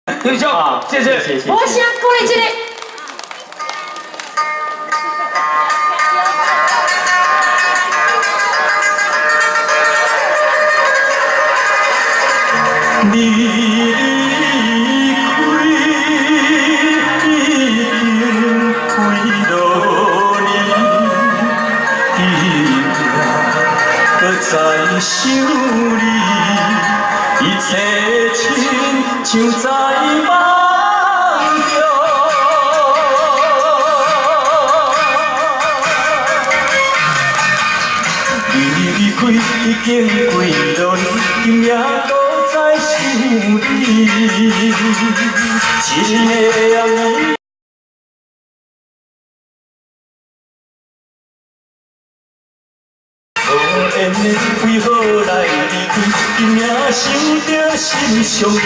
弟兄，謝謝。謝謝。我先鼓勵這個。你離開已經幾多年，今夜閣再想你，一切親像在夢中。你離開已經幾多年，今夜閣再想你，一个暗暝。無緣的為何來離開？今夜想著心傷悲。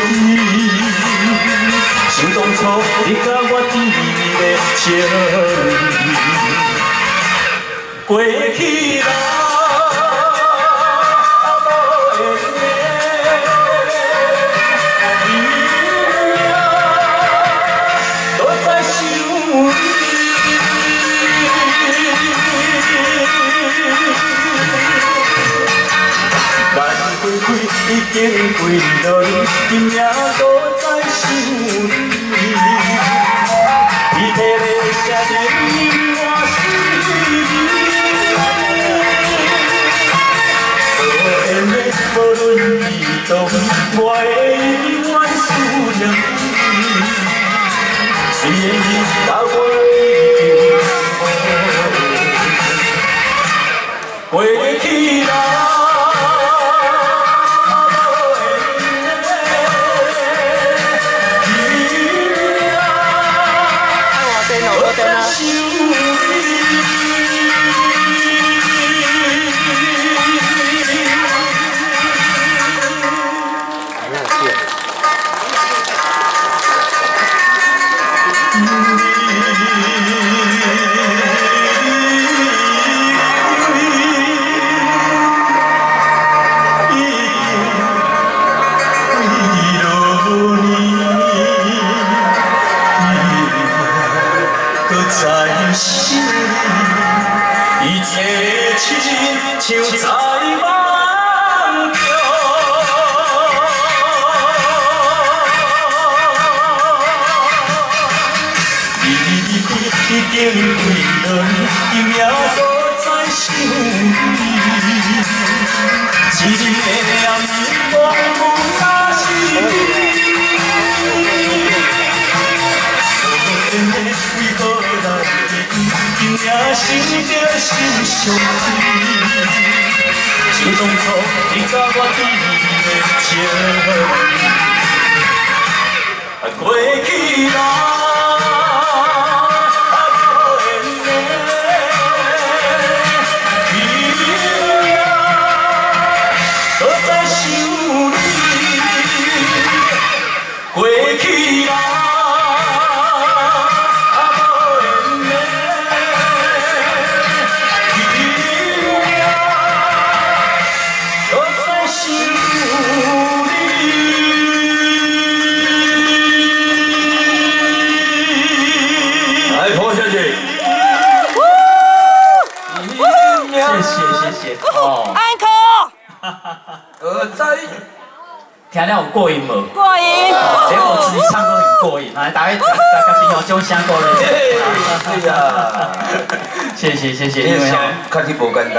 想當初你佮我甜蜜的情意，過去啦，無緣的，今夜閣再想你。萬分開已經幾多年，今夜閣再想你。你提的寫真我心里。無緣的，無論幾多遠，我會永遠思念你。雖然你甲我已經無緣，過去啦。一切親像在夢中。你離開已經幾多年，今夜閣再想你。一个暗暝，梦有若是你。無緣的為何來離開？今夜想著心傷悲。想當初你佮我甜蜜的情意，過去啦，無緣的，今夜閣再想你。過去啦，無緣的，今夜閣再想你。來，彭小姐。謝謝謝謝哦。安可。在。聽了有過癮無？過癮。連我自己唱都很過癮，來，大家大家聽哦，掌聲鼓勵。對啊。謝謝謝謝，因為確實無簡單。